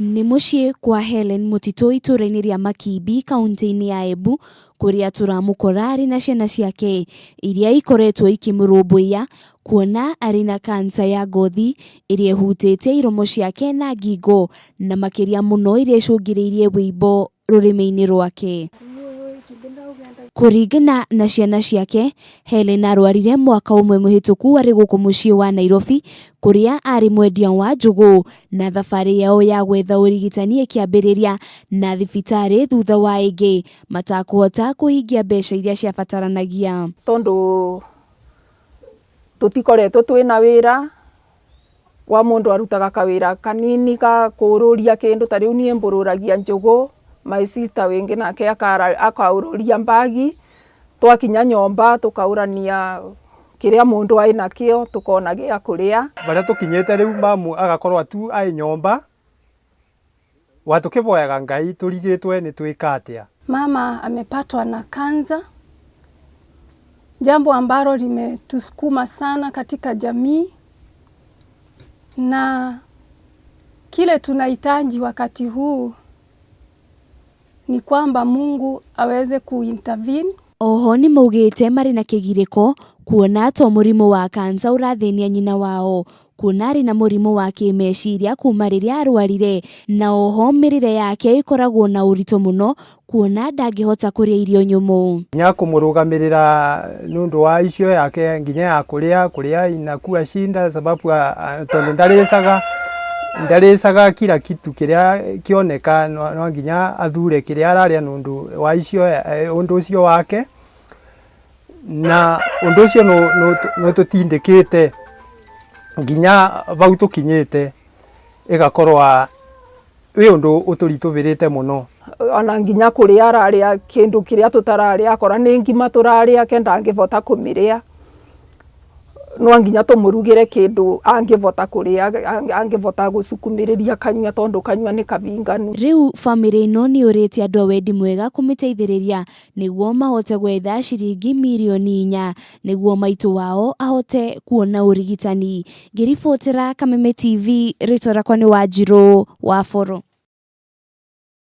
Nĩ mũciĩ kwa Hellen Mũtitũ itũũra-inĩ rĩa Makimbi kaũntĩ-inĩ ya Embu kũrĩa tũramũkora arĩ na ciana ciake iria ikoretwo ikĩmũrũmbũiya kuona arĩ na kansa ya ngothi ĩrĩa ĩhutĩtie iromo ciake na ngingo na makĩria mũno ĩrĩa ĩcũngĩrĩirie wũimbo rũrĩmĩ-inĩ rwake. Kũringana na ciana ciake, Hellen arwarire mwaka ũmwe mũhĩtũku arĩ gũkũ mũciĩ wa Nairobi kũrĩa arĩ mwendia wa njũgũ na thabarĩ yao ya gwetha ũrigitani ĩkĩambĩrĩria na thibitarĩ thutha wa ĩngĩ matakũhota kũhingia mbeca iria ciabataranagia. Tondũ tũtikoretwo twĩna wĩra wa mũndũ arutaga kawĩra kanini ka kũũrũria kĩndũ ta rĩu niĩ mbũrũragia njũgũ, my sister wĩngĩ nake akaũrũria mbagi, twakinya nyomba tũkaũrania kĩrĩa mũndũ aĩ nakĩo tũkona gĩa kũrĩa. Barĩa tũkinyĩte rĩu mamu agakorwo tu aĩ nyomba wa tũkĩvoyaga Ngai tũrigĩtwe nĩ twĩka atĩa. Mama amepatwa na kansa, jambo ambalo limetusukuma sana katika jamii, na kile tunahitaji wakati huu ni kwamba Mungu aweze kuintervene. Oho nĩmaugĩte marĩ na kĩgirĩko kuona to mũrimũ wa kansa ũrathĩnia nyina wao kuona arĩ na mũrimũ wa kĩmeciria kuma rĩrĩa arwarire na oho mĩrĩre yake ĩkoragwo na ũritũ mũno kuona ndangĩhota kũrĩa irio nyũmũ. Nginya kũmũrũgamĩrĩra nĩ ũndũ wa icio yake nginya ya kũrĩa kũrĩa inakuwa shinda sababu tondũ ndarĩcaga ndarĩcaga kila kitu kĩrĩa kĩoneka no nginya athure kĩrĩa ararĩa nĩ ũndũ wa icio ũndũ ũcio wake na ũndũ ũcio nĩ ũtũtindĩkĩte nginya vau tũkinyĩte ĩgakorwo wĩ ũndũ ũtũritũvĩrĩte mũno. Ona nginya kũrĩa ararĩa kĩndũ kĩrĩa tũtararĩa akora nĩ ngima tũrarĩa ke ndangĩvota kũmĩrĩa no nginya tũmũrugĩre kĩndũ angĩvota kũrĩa angĩvota gũcukumĩrĩria kanyua tondũ kanyua nĩ kavinganu. Rĩu bamĩrĩ ĩno nĩ yũrĩtie andũ a wendi mwega kũmĩteithĩrĩria nĩguo mahote gwetha ciringi mirioni 4 nĩguo maitũ wao ahote kuona ũrigitani. Ngĩribotera Kameme TV rĩtwa rĩakwa nĩ Wanjirũ wa Boro.